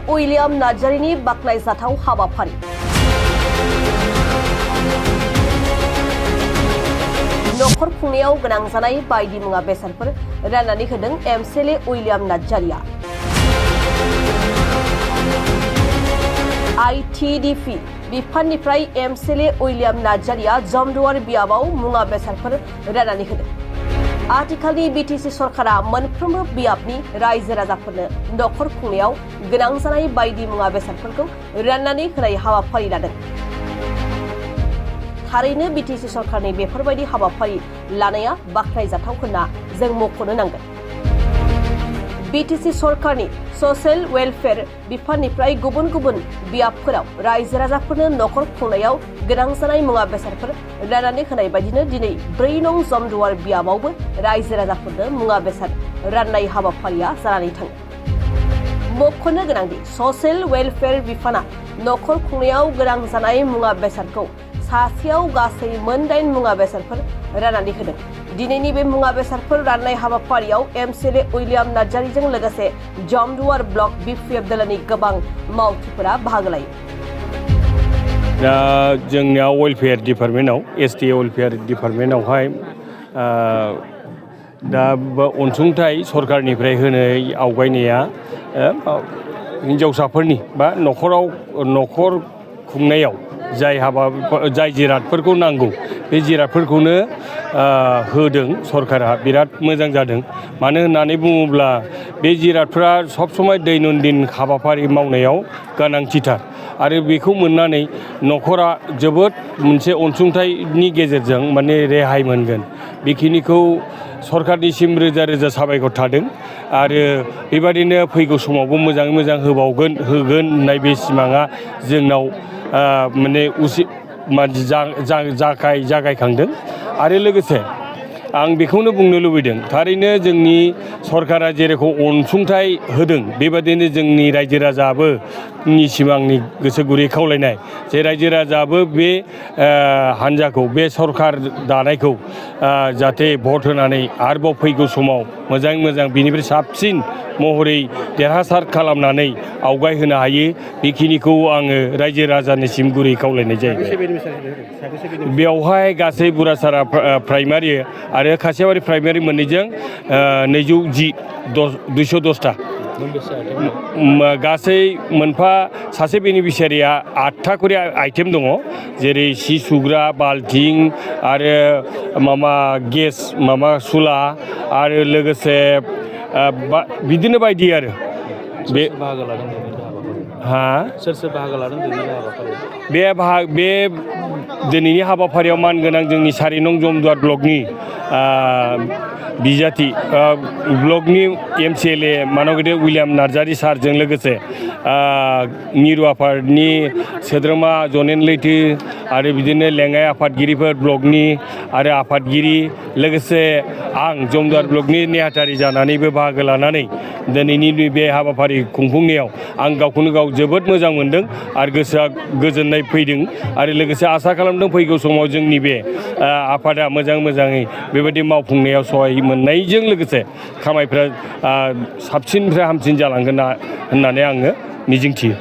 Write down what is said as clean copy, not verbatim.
William नार्जारिनि बाख्नायजाथाव हाबाफारि। नखर खुंनायाव गोनां जानाय बायदि मुवा बेसादफोर राननानै होदों एमसीएलए उइलियाम नार्जारिया। आईटीडीपी बिफाननिफ्राय एमसीएलए उइलियाम नार्जारिया जमदुवार बियाबाव मुवा बेसादफोर राननानै होदों। आथिखालनि बीटीसी सरकारा मोनफ्रोमबो बियाबनि रायजो राजाफोरनो नखर खुंनायाव गोनां जानाय बायदि मुवा बेसादफोरखौ राननानै होनाय हाबाफारि लादों। थारैनो बीटीसी सरकारनि बेफोरबायदि हाबाफारि लानाया बाख्नायजाथाव होनना जों मख'नो नांगोन। बीटीसी सरकारनि ससियेल वेलफेयार बिफाननिफ्राय गुबुन गुबुन बियाबफोराव रायजो राजाफोरनो नखर खुंनायाव गोनां जानाय मुवा बेसादफोर राननानै होनाय बायदिनो दिनै 4 नं जमदुवार बियाबावबो रायजो राजाफोरनो मुवा बेसाद राननाय हाबाफारिया जानानै थाङो। मख'नो गोनांदि ससियेल वेलफेयार बिफाना नखर खुंनायाव गोनां जानाय मुवा बेसादखौ सासेयाव गासै 8 मुवा बेसादफोर राननानै होदों। दिनैनि बे मुवा बेसादफोर राननाय हाबाफारियाव एमसीएलए उइलियाम नार्जारिजों लोगोसे जमदुवार ब्लक बीपीएफ दलनि गोबां मावथिफोरा बाहागो लायो। दा जोंनिया वेलफेयार डिपार्टमेन्टआव एसटी वेलफेयार डिपार्टमेन्टआवहाय दा अनसुंथाइ सरकारनिफ्राय होनाय आवगायनाया हिनजावसाफोरनि बा नखर खुंनायाव जाय जिरादफोरखौ नांगौ बे जिरादफोरखौनो होदों सरकारा। बिराद मोजां जादों। मानो होननानै बुङोब्ला बे जिरादफ्रा सब समय दैनन्दिन हाबाफारि मावनायाव गोनांथिथार आरो बेखौ मोननानै नखरा जोबोद मोनसे अनसुंथाइनि गेजेरजों माने रेहाय मोनगोन। बेखिनिखौ सरकारनिसिम रोजा रोजा साबायखर थादों आरो बेबादिनो फैगौ समावबो मोजाङै मोजां होगोन होननाय बे सिमाङा जोंनाव माने जागायखांदों। आरो लोगोसे आं बेखौनो बुंनो लुबैदों, थारैनो जोंनि सरकारा जेरेखम अनसुंथाइ होदों बेबादिनो जोंनि रायजो राजाबो सिमांनि गोसो गुरै खावलायनाय जे रायजो राजाबो बे हान्जाखौ बे सरकार दानायखौ जाहाथे भट होनानै आरोबाव फैगौ समाव मोजाङै मोजां बिनिफ्राय साबसिन महरै देरहासार खालामनानै आवगायहोनो हायो। बेखिनिखौ आङो रायजो राजानिसिम गुरै खावलायनाय जायो। बेवहाय गासै बुरासारा प्राइमारि आरो खासियाबारि प्राइमारि मोननैजों 210टा गासै मोनफा सासे बेनिफिसियारिया 8टा करि आइटेम दङ, जेरै सि सुग्रा बाल्थिं आरो गेस सुला आरो लोगोसे बिदिनो बायदि आरो बे सोर बाहागो लादों बे दिनैनि हाबाफारियाव मानगोनां जोंनि 4 नं जमदुवार ब्लकनि बिजाथि ब्लकनि एमसीएलए मानगेदेर उइलियाम नार्जारि सारजों लोगोसे मिरु आफादनि सोद्रोमा जनेन लैथो आरो बिदिनो लेङाइ आफादगिरिफोर ब्लकनि आरो आफादगिरि लोगोसे आं जमदुवार ब्लकनि नेहाथारि जानानैबो बाहागो लानानै दिनैनि बे हाबाफारि खुंफुंनायाव आं गावखौनो गाव जोबोद मोजां मोनदों आरो गोसोआ गोजोननाय फैदों आरो लोगोसे आसा खालामदों फैगौ समाव जोंनि बे आफादा मोजाङै बेबायदि मावफुंनायाव सहाय मोननायजों लोगोसे खामानिफ्रा साबसिननिफ्राय हामसिन जालांगोन होननानै आङो मिजिंथियो।